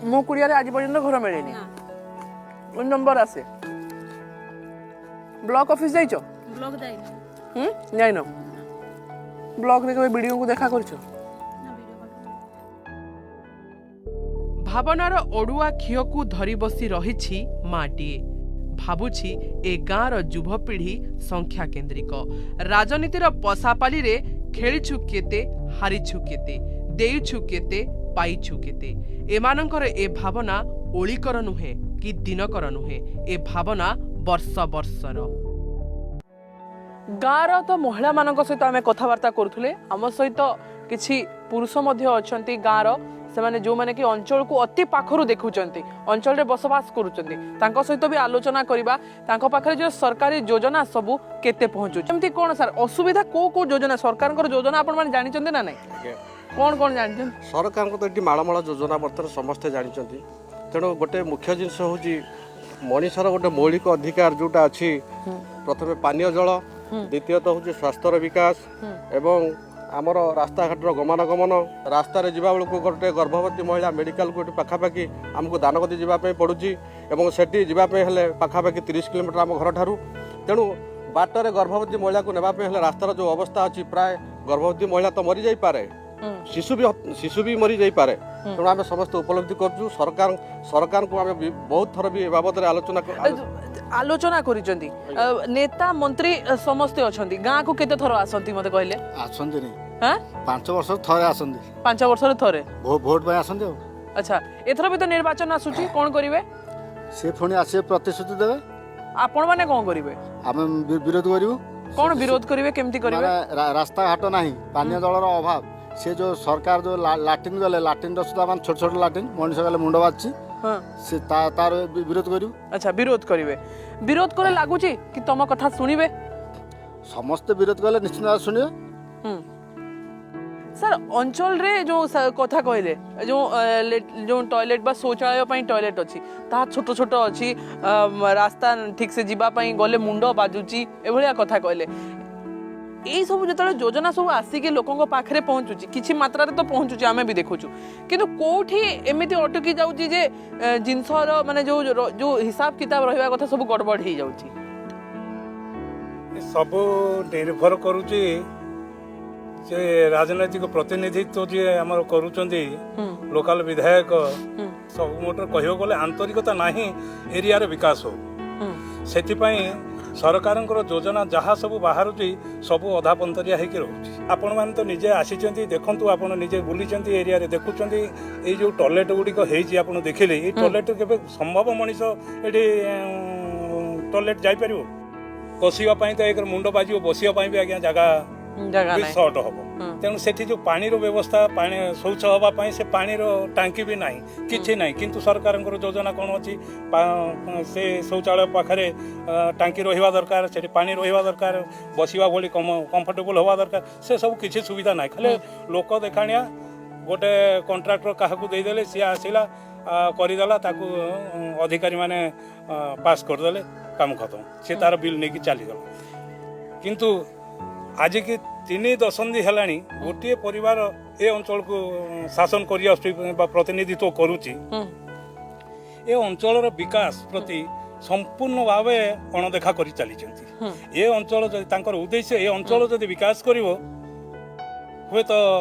S1: ମୋ କୁଡ଼ିଆରେ ଆଜି ପର୍ଯ୍ୟନ୍ତ ଘର ମିଳିନି, ନମ୍ବର ଆସେ। ବ୍ଲକ ଅଫିସ ଯାଇଛ? ଯାଇନ? ବ୍ଲକରେ କେବେ ବିଡ଼ିଓଙ୍କୁ ଦେଖା କରିଛ? ଭାବନାର ଅଡ଼ୁଆ ଖିଅକୁ ଧରି ବସି ରହିଛି ମାଟିଏ। ଭାବୁଛି ଏ ଗାଁର ଯୁବପିଢ଼ି ସଂଖ୍ୟା କେନ୍ଦ୍ରିକ ରାଜନୀତିର ପଶାପାଲିରେ ଖେଳିଛୁ କେତେ, ହାରିଛୁ କେତେ, ଦେଇଛୁ କେତେ, ପାଇଛୁ କେତେ। ଏମାନଙ୍କର ଏ ଭାବନା ଓଳିକର ନୁହେଁ କି ଦିନକର ନୁହେଁ, ଏ ଭାବନା ବର୍ଷ ବର୍ଷର। ଗାଁର ତ ମହିଳାମାନଙ୍କ ସହିତ ଆମେ କଥାବାର୍ତ୍ତା କରୁଥିଲେ, ଆମ ସହିତ କିଛି ପୁରୁଷ ମଧ୍ୟ ଅଛନ୍ତି ଗାଁର, ସେମାନେ ଯେଉଁମାନେ କି ଅଞ୍ଚଳକୁ ଅତି ପାଖରୁ ଦେଖୁଛନ୍ତି, ଅଞ୍ଚଳରେ ବସବାସ କରୁଛନ୍ତି, ତାଙ୍କ ସହିତ ବି ଆଲୋଚନା କରିବା। ତାଙ୍କ ପାଖରେ ଯେଉଁ ସରକାରୀ ଯୋଜନା ସବୁ କେତେ ପହଞ୍ଚୁଛି, ଏମିତି କ'ଣ ସାର୍ ଅସୁବିଧା, କୋଉ କୋଉ ଯୋଜନା ସରକାରଙ୍କର ଯୋଜନା ଆପଣମାନେ ଜାଣିଛନ୍ତି ନା ନାଇଁ? କ'ଣ କ'ଣ ଜାଣିଛନ୍ତି?
S8: ସରକାରଙ୍କ ତ ଏଠି ମାଳମାଳ ଯୋଜନା ବର୍ତ୍ତମାନ ସମସ୍ତେ ଜାଣିଛନ୍ତି। ତେଣୁ ଗୋଟେ ମୁଖ୍ୟ ଜିନିଷ ହେଉଛି ମଣିଷର ଗୋଟେ ମୌଳିକ ଅଧିକାର ଯେଉଁଟା ଅଛି, ପ୍ରଥମେ ପାନୀୟ ଜଳ, ଦ୍ୱିତୀୟତଃ ହେଉଛି ସ୍ୱାସ୍ଥ୍ୟର ବିକାଶ ଏବଂ ଆମର ରାସ୍ତାଘାଟର ଗମନାଗମନ। ରାସ୍ତାରେ ଯିବା ବେଳକୁ ଗୋଟେ ଗର୍ଭବତୀ ମହିଳା ମେଡ଼ିକାଲକୁ ଏଠି ପାଖାପାଖି ଆମକୁ ଦାନଗଦି ଯିବା ପାଇଁ ପଡ଼ୁଛି, ଏବଂ ସେଠି ଯିବା ପାଇଁ ହେଲେ ପାଖାପାଖି 30 କିଲୋମିଟର ଆମ ଘରଠାରୁ। ତେଣୁ ବାଟରେ ଗର୍ଭବତୀ ମହିଳାକୁ ନେବା ପାଇଁ ହେଲେ ରାସ୍ତାର ଯେଉଁ ଅବସ୍ଥା ଅଛି, ପ୍ରାୟ ଗର୍ଭବତୀ ମହିଳା ତ ମରିଯାଇପାରେ, ଶିଶୁ ବି ମରିଯାଇପାରେ। ତେଣୁ ଆମେ ସମସ୍ତେ ଉପଲବ୍ଧି କରୁଛୁ। ସରକାରଙ୍କୁ ଆମେ ବହୁତ ଥର ବି ଏ ବାବଦରେ
S1: ଆଲୋଚନା କରିଛନ୍ତି। ନେତା ମନ୍ତ୍ରୀ ସମସ୍ତେ ଅଛନ୍ତି, ଗାଁକୁ କେତେ ଥର ଆସନ୍ତି ମତେ କହିଲେ?
S9: ଆସନ୍ତିନି, 5 ବର୍ଷ ଥରେ ଆସନ୍ତି।
S1: 5 ବର୍ଷରେ ଥରେ
S9: ଭୋଟ ପାଇଁ ଆସନ୍ତି। ଆଉ
S1: ଆଚ୍ଛା, ଏଥର ବି ତ ନିର୍ବାଚନ ଆସୁଛି, କ'ଣ କରିବେ?
S9: ସେ ପୁଣି ଆସିବେ, ପ୍ରତିଶ୍ରୁତି ଦେବେ।
S1: ଆପଣ ମାନେ କ'ଣ କରିବେ?
S9: ଆମେ ବିରୋଧ କରିବୁ।
S1: କ'ଣ ବିରୋଧ କରିବେ, କେମିତି କରିବେ?
S9: ରାସ୍ତାଘାଟ ନାହିଁ, ପାନୀୟ ଜଳର ଅଭାବ, ସେ ଯେଉଁ ସରକାର ଯେଉଁ ଲାଟ୍ରିନ୍ ଗଲେ, ଲାଟ୍ରିନ୍ର ସୁଦ୍ଧା ମାନେ ଛୋଟ ଛୋଟ ଲାଟ୍ରିନ୍, ମଣିଷ ଗଲେ ମୁଣ୍ଡ ବାଜୁଛି। ସେ ତାର ବିରୋଧ କରିବୁ।
S1: ଆଚ୍ଛା, ବିରୋଧ କରିବେ। ବିରୋଧ କଲେ ଲାଗୁଛି କି ତମ କଥା ଶୁଣିବେ?
S9: ସମସ୍ତେ ବିରୋଧ କଲେ ନିଶ୍ଚିତ ଶୁଣିବେ।
S1: ସାର୍, ଅଞ୍ଚଳରେ ଯେଉଁ କଥା କହିଲେ, ଯେଉଁ ଯେଉଁ ଟଏଲେଟ୍ ବା ଶୌଚାଳୟ ପାଇଁ ଟଏଲେଟ୍ ଅଛି ତାହା ଛୋଟ ଛୋଟ ଅଛି, ରାସ୍ତା ଠିକ୍ ସେ ଯିବା ପାଇଁ ଗଲେ ମୁଣ୍ଡ ବାଜୁଛି, ଏଭଳିଆ କଥା କହିଲେ। ଏଇସବୁ ଯେତେବେଳେ ଯୋଜନା ସବୁ ଆସିକି ଲୋକଙ୍କ ପାଖରେ ପହଞ୍ଚୁଛି, କିଛି ମାତ୍ରାରେ ତ ପହଞ୍ଚୁଛି, ଆମେ ବି ଦେଖୁଛୁ, କିନ୍ତୁ କୋଉଠି ଏମିତି ଅଟକି ଯାଉଛି ଯେ ଜିନିଷର ମାନେ ଯେଉଁ ଯେଉଁ ହିସାବ କିତାବ ରହିବା କଥା ସବୁ ଗଡ଼ବଡ଼ ହେଇଯାଉଛି?
S10: ସବୁ ନିର୍ଭର କରୁଛି ସେ ରାଜନୈତିକ ପ୍ରତିନିଧିତ୍ୱ ଯିଏ ଆମର କରୁଛନ୍ତି, ଲୋକାଲ ବିଧାୟକ, ସବୁ ମୋଟର କହିବାକୁ ଗଲେ ଆନ୍ତରିକତା ନାହିଁ ଏରିଆର ବିକାଶ ହଉ। ସେଥିପାଇଁ ସରକାରଙ୍କର ଯୋଜନା ଯାହା ସବୁ ବାହାରୁଛି ସବୁ ଅଧା ପନ୍ତରିଆ ହେଇକି ରହୁଛି। ଆପଣମାନେ ତ ନିଜେ ଆସିଛନ୍ତି, ଦେଖନ୍ତୁ, ଆପଣ ନିଜେ ବୁଲିଛନ୍ତି ଏରିଆରେ, ଦେଖୁଛନ୍ତି ଏଇ ଯେଉଁ ଟଏଲେଟ୍ ଗୁଡ଼ିକ ହେଇଛି, ଆପଣ ଦେଖିଲେ ଏଇ ଟଏଲେଟ୍ କେବେ ସମ୍ଭବ ମଣିଷ ଏଠି ଟଏଲେଟ୍ ଯାଇପାରିବ? ବସିବା ପାଇଁ ତ ଏକରେ ମୁଣ୍ଡ ବାଜିବ, ବସିବା ପାଇଁ ବି ଆଜ୍ଞା ଜାଗା ବି ସର୍ଟ ହବ। ତେଣୁ ସେଠି ଯେଉଁ ପାଣିର ବ୍ୟବସ୍ଥା, ପାଣି ଶୌଚ ହେବା ପାଇଁ ସେ ପାଣିର ଟାଙ୍କି ବି ନାହିଁ, କିଛି ନାହିଁ। କିନ୍ତୁ ସରକାରଙ୍କର ଯୋଜନା କ'ଣ ଅଛି? ସେ ଶୌଚାଳୟ ପାଖରେ ଟାଙ୍କି ରହିବା ଦରକାର, ସେଠି ପାଣି ରହିବା ଦରକାର, ବସିବା ଭଳି କମ୍ଫର୍ଟେବୁଲ୍ ହେବା ଦରକାର। ସେ ସବୁ କିଛି ସୁବିଧା ନାହିଁ। ଖାଲି ଲୋକ ଦେଖାଣିଆ ଗୋଟେ କଣ୍ଟ୍ରାକ୍ଟର କାହାକୁ ଦେଇଦେଲେ, ସିଏ ଆସିଲା କରିଦେଲା, ତାକୁ ଅଧିକାରୀମାନେ ପାସ୍ କରିଦେଲେ, କାମ ଖତମ, ସେ ତାର ବିଲ୍ ନେଇକି ଚାଲିଗଲା। କିନ୍ତୁ ଆଜିକି 3 ଦଶନ୍ଧି ହେଲାଣି ଗୋଟିଏ ପରିବାର ଏ ଅଞ୍ଚଳକୁ ଶାସନ କରି ଆସୁଛି ବା ପ୍ରତିନିଧିତ୍ୱ କରୁଛି, ଏ ଅଞ୍ଚଳର ବିକାଶ ପ୍ରତି ସମ୍ପୂର୍ଣ୍ଣ ଭାବେ ଅଣଦେଖା କରି ଚାଲିଛନ୍ତି। ଏ ଅଞ୍ଚଳ ଯଦି ତାଙ୍କର ଉଦ୍ଦେଶ୍ୟ, ଏ ଅଞ୍ଚଳ ଯଦି ବିକାଶ କରିବ, ହୁଏତ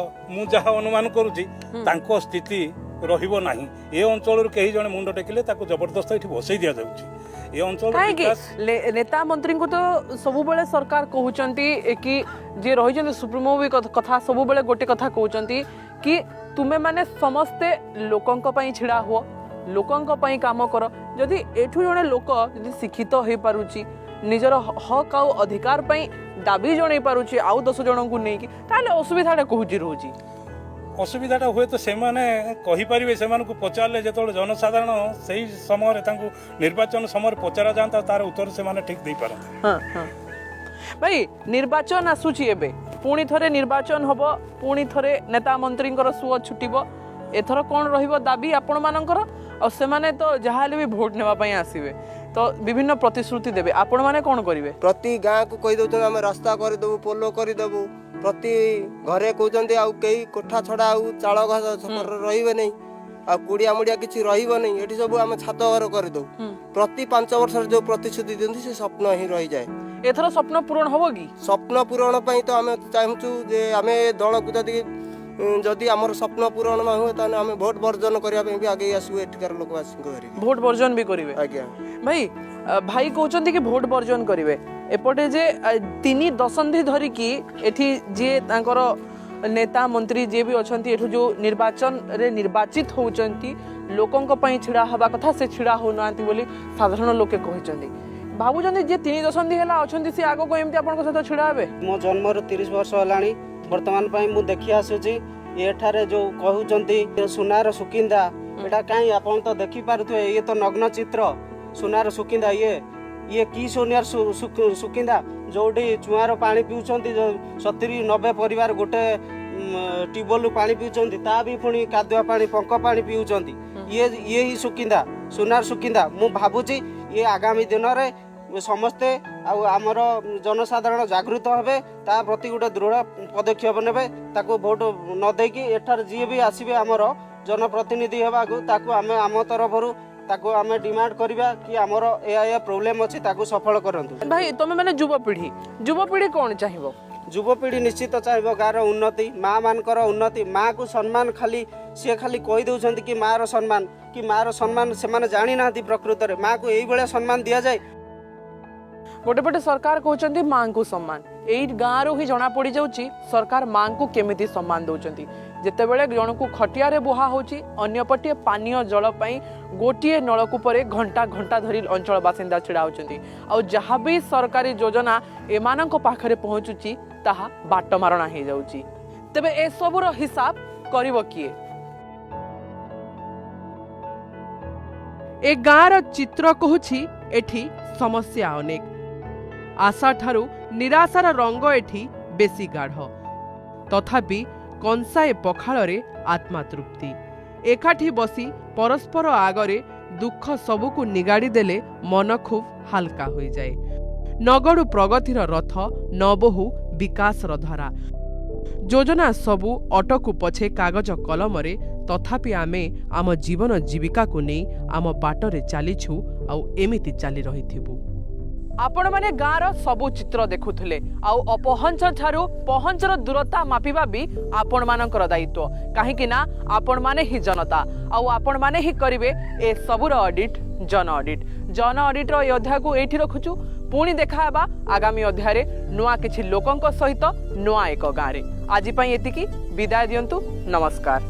S10: ମୁଁ ଯାହା ଅନୁମାନ କରୁଛି ତାଙ୍କ ସ୍ଥିତି ରହିବ ନାହିଁ। ଏ ଅଞ୍ଚଳରୁ କେହି ଜଣେ ମୁଣ୍ଡ ଟେକିଲେ ତାକୁ ଜବରଦସ୍ତ ଏଠି ବସେଇ ଦିଆଯାଉଛି। ଏ ଅଞ୍ଚଳ
S1: କାହିଁକି ନେତା ମନ୍ତ୍ରୀଙ୍କୁ ତ ସବୁବେଳେ ସରକାର କହୁଛନ୍ତି କି ଯିଏ ରହିଛନ୍ତି ସୁପ୍ରିମୋ ବି କଥା ସବୁବେଳେ ଗୋଟେ କଥା କହୁଛନ୍ତି କି ତୁମେମାନେ ସମସ୍ତେ ଲୋକଙ୍କ ପାଇଁ ଛିଡ଼ା ହୁଅ, ଲୋକଙ୍କ ପାଇଁ କାମ କର। ଯଦି ଏଠୁ ଜଣେ ଲୋକ ଯଦି ଶିକ୍ଷିତ ହେଇପାରୁଛି, ନିଜର ହକ୍ ଆଉ ଅଧିକାର ପାଇଁ ଦାବି ଜଣେଇ ପାରୁଛି ଆଉ 10 ଜଣଙ୍କୁ ନେଇକି, ତାହେଲେ ଅସୁବିଧାଟା କୋଉଠି ରହୁଛି?
S10: ଅସୁବିଧାଟା ହୁଏତ ସେମାନେ କହିପାରିବେ, ସେମାନଙ୍କୁ ପଚାରିଲେ ଯେତେବେଳେ ଜନସାଧାରଣ ସେଇ ସମୟରେ ତାଙ୍କୁ ନିର୍ବାଚନ ସମୟରେ ପଚରା ଯାଆନ୍ତା, ତାର ଉତ୍ତର ସେମାନେ ଠିକ୍ ଦେଇପାରନ୍ତି।
S1: ଭାଇ, ନିର୍ବାଚନ ଆସୁଛି ଏବେ, ପୁଣି ଥରେ ନିର୍ବାଚନ ହବ, ପୁଣି ଥରେ ନେତା ମନ୍ତ୍ରୀଙ୍କର ସୁଅ ଛୁଟିବ। ଏଥର କ'ଣ ରହିବ ଦାବି ଆପଣମାନଙ୍କର? ଆଉ ସେମାନେ ତ ଯାହା ହେଲେ ବି ଭୋଟ ନେବା ପାଇଁ ଆସିବେ, ତ ବିଭିନ୍ନ ପ୍ରତିଶ୍ରୁତି ଦେବେ, ଆପଣମାନେ କ'ଣ କରିବେ?
S11: ପ୍ରତି ଗାଁକୁ କହିଦେଉଛନ୍ତି ଆମେ ରାସ୍ତା କରିଦେବୁ, ପୋଲ କରିଦେବୁ, ପ୍ରତି ଘରେ କହୁଛନ୍ତି ଆଉ କେହି କୋଠା ଛଡ଼ା ଆଉ ଚାଳ ଘର ରହିବେ ନାହିଁ, ଆଉ କୁଡ଼ିଆ ମୁଡ଼ିଆ କିଛି ରହିବନି, ଏଠି ସବୁ ଆମେ ଛାତ ଘର କରିଦେବୁ। ପ୍ରତି 5 ବର୍ଷରେ ଯେଉଁ ପ୍ରତିଶ୍ରୁତି ଦିଅନ୍ତି ସେ ସ୍ୱପ୍ନ ହିଁ ରହିଯାଏ।
S1: ଏଥର ସ୍ୱପ୍ନ ପୂରଣ ହବ କି?
S11: ସ୍ୱପ୍ନ ପୂରଣ ପାଇଁ ତ ଆମେ ଚାହୁଁଛୁ ଯେ ଆମେ ଦଳକୁ ଯଦି ଆମର ସ୍ୱପ୍ନ ପୂରଣ ନ ହୁଏ ତାହେଲେ ଆମେ ଭୋଟ ବର୍ଜନ କରିବା ପାଇଁ ବି ଆଗେଇ ଆସିବୁ, ଏଠିକାର ଲୋକବାସୀଙ୍କ ଧରିକି
S1: ଭୋଟ ବର୍ଜନ ବି କରିବେ।
S11: ଆଜ୍ଞା
S1: ଭାଇ, ଭାଇ କହୁଛନ୍ତି କି ଭୋଟ ବର୍ଜନ କରିବେ। ଏପଟେ ଯେ 3 ଦଶନ୍ଧି ଧରିକି ଏଠି ଯିଏ ତାଙ୍କର ନେତା ମନ୍ତ୍ରୀ ଯିଏ ବି ଅଛନ୍ତି, ଏଠୁ ଯେଉଁ ନିର୍ବାଚନରେ ନିର୍ବାଚିତ ହେଉଛନ୍ତି, ଲୋକଙ୍କ ପାଇଁ ଛିଡ଼ା ହେବା କଥା, ସେ ଛିଡ଼ା ହେଉନାହାନ୍ତି ବୋଲି ସାଧାରଣ ଲୋକେ କହିଛନ୍ତି। ଭାବୁଛନ୍ତି ଯିଏ 3 ଦଶନ୍ଧି ହେଲା ଅଛନ୍ତି ସେ ଆଗକୁ ଏମିତି ଆପଣଙ୍କ ସହିତ ଛିଡ଼ା ହେବେ?
S12: ମୋ ଜନ୍ମରୁ 30 ବର୍ଷ ହେଲାଣି, ବର୍ତ୍ତମାନ ପାଇଁ ମୁଁ ଦେଖି ଆସୁଛି ଏଠାରେ ଯେଉଁ କହୁଛନ୍ତି ସୁନାର ସୁକିନ୍ଦା, ଏଇଟା କାହିଁ ଆପଣ ତ ଦେଖିପାରୁଥିବେ, ଇଏ ତ ନଗ୍ନ ଚିତ୍ର ସୁନାର ସୁକିନ୍ଦା। ଇଏ କି ସୁନାର ସୁକିନ୍ଦା? ଯେଉଁଠି ଚୁଆଁର ପାଣି ପିଉଛନ୍ତି 70-90 ପରିବାର ଗୋଟେ ଟ୍ୟୁବୱେଲରୁ ପାଣି ପିଉଛନ୍ତି, ତା ବି ପୁଣି କାଦୁଆ ପାଣି, ପଙ୍କ ପାଣି ପିଉଛନ୍ତି। ଇଏ ହିଁ ସୁକିନ୍ଦା, ସୁନାର ସୁକିନ୍ଦା। ମୁଁ ଭାବୁଛି ଇଏ ଆଗାମୀ ଦିନରେ ସମସ୍ତେ ଆଉ ଆମର ଜନସାଧାରଣ ଜାଗୃତ ହେବେ, ତା ପ୍ରତି ଗୋଟେ ଦୃଢ଼ ପଦକ୍ଷେପ ନେବେ, ତାକୁ ଭୋଟ ନ ଦେଇକି ଏଠାରେ ଯିଏ ବି ଆସିବେ ଆମର ଜନପ୍ରତିନିଧି ହେବାକୁ, ତାକୁ ଆମେ ଆମ ତରଫରୁ ତାକୁ ଆମେ ଡିମାଣ୍ଡ କରିବା କି ଆମର ଏହା ଏହା ପ୍ରୋବ୍ଲେମ୍ ଅଛି, ତାକୁ ସଫଳ କରନ୍ତୁ।
S1: ଭାଇ, ତମେ ମାନେ ଯୁବପିଢ଼ି, ଯୁବପିଢ଼ି କ'ଣ ଚାହିଁବ?
S12: ଯୁବପିଢ଼ି ନିଶ୍ଚିତ ଚାହିଁବ ଗାଁର ଉନ୍ନତି, ମା ମାନଙ୍କର ଉନ୍ନତି, ମାଆକୁ ସମ୍ମାନ। ଖାଲି ସିଏ ଖାଲି କହିଦେଉଛନ୍ତି କି ମାଆର ସମ୍ମାନ, କି ମାଆର ସମ୍ମାନ ସେମାନେ ଜାଣିନାହାନ୍ତି ପ୍ରକୃତରେ ମାଆକୁ ଏଇଭଳିଆ ସମ୍ମାନ ଦିଆଯାଏ।
S1: ଗୋଟେ ପଟେ ସରକାର କହୁଛନ୍ତି ମାଆଙ୍କୁ ସମ୍ମାନ, ଏଇ ଗାଁରୁ ହିଁ ଜଣା ପଡ଼ିଯାଉଛି ସରକାର ମାଆଙ୍କୁ କେମିତି ସମ୍ମାନ ଦେଉଛନ୍ତି। ଯେତେବେଳେ ଜଣକୁ ଖଟିଆରେ ବୁହା ହେଉଛି, ଅନ୍ୟପଟେ ପାନୀୟ ଜଳ ପାଇଁ ଗୋଟିଏ ନଳକୂପରେ ଘଣ୍ଟା ଘଣ୍ଟା ଧରି ଅଞ୍ଚଳ ବାସିନ୍ଦା ଛିଡ଼ା ହେଉଛନ୍ତି। ଆଉ ଯାହା ବି ସରକାରୀ ଯୋଜନା ଏମାନଙ୍କ ପାଖରେ ପହଞ୍ଚୁଛି ତାହା ବାଟମାରଣା ହେଇଯାଉଛି। ତେବେ ଏସବୁର ହିସାବ କରିବ କିଏ? ଏ ଗାଁର ଚିତ୍ର କହୁଛି ଏଠି ସମସ୍ୟା ଅନେକ, ଆଶାଠାରୁ ନିରାଶାର ରଙ୍ଗ ଏଠି ବେଶୀ ଗାଢ଼। ତଥାପି କଂସାଏ ପଖାଳରେ ଆତ୍ମା ତୃପ୍ତି। ଏକାଠି ବସି ପରସ୍ପର ଆଗରେ ଦୁଃଖ ସବୁକୁ ନିଗାଡ଼ି ଦେଲେ ମନ ଖୁବ୍ ହାଲକା ହୋଇଯାଏ। ନଗଡ଼ୁ ପ୍ରଗତିର ରଥ, ନ ବୋହୁ ବିକାଶର ଧାରା। ଯୋଜନା ସବୁ ଅଟକୁ ପଛେ କାଗଜ କଲମରେ, ତଥାପି ଆମେ ଆମ ଜୀବନ ଜୀବିକାକୁ ନେଇ ଆମ ବାଟରେ ଚାଲିଛୁ ଆଉ ଏମିତି ଚାଲି ରହିଥିବୁ। ଆପଣମାନେ ଗାଁର ସବୁ ଚିତ୍ର ଦେଖୁଥିଲେ, ଆଉ ଅପହଞ୍ଚ ଠାରୁ ପହଞ୍ଚର ଦୂରତା ମାପିବା ବି ଆପଣମାନଙ୍କର ଦାୟିତ୍ୱ, କାହିଁକି ନା ଆପଣମାନେ ହିଁ ଜନତା ଆଉ ଆପଣମାନେ ହିଁ କରିବେ ଏ ସବୁର ଅଡିଟ୍, ଜନ ଅଡିଟ୍। ଜନ ଅଡିଟ୍ର ଏ ଅଧ୍ୟାୟକୁ ଏଇଠି ରଖୁଛୁ। ପୁଣି ଦେଖା ହେବା ଆଗାମୀ ଅଧ୍ୟାୟରେ ନୂଆ କିଛି ଲୋକଙ୍କ ସହିତ ନୂଆ ଏକ ଗାଁରେ। ଆଜି ପାଇଁ ଏତିକି, ବିଦାୟ ଦିଅନ୍ତୁ, ନମସ୍କାର।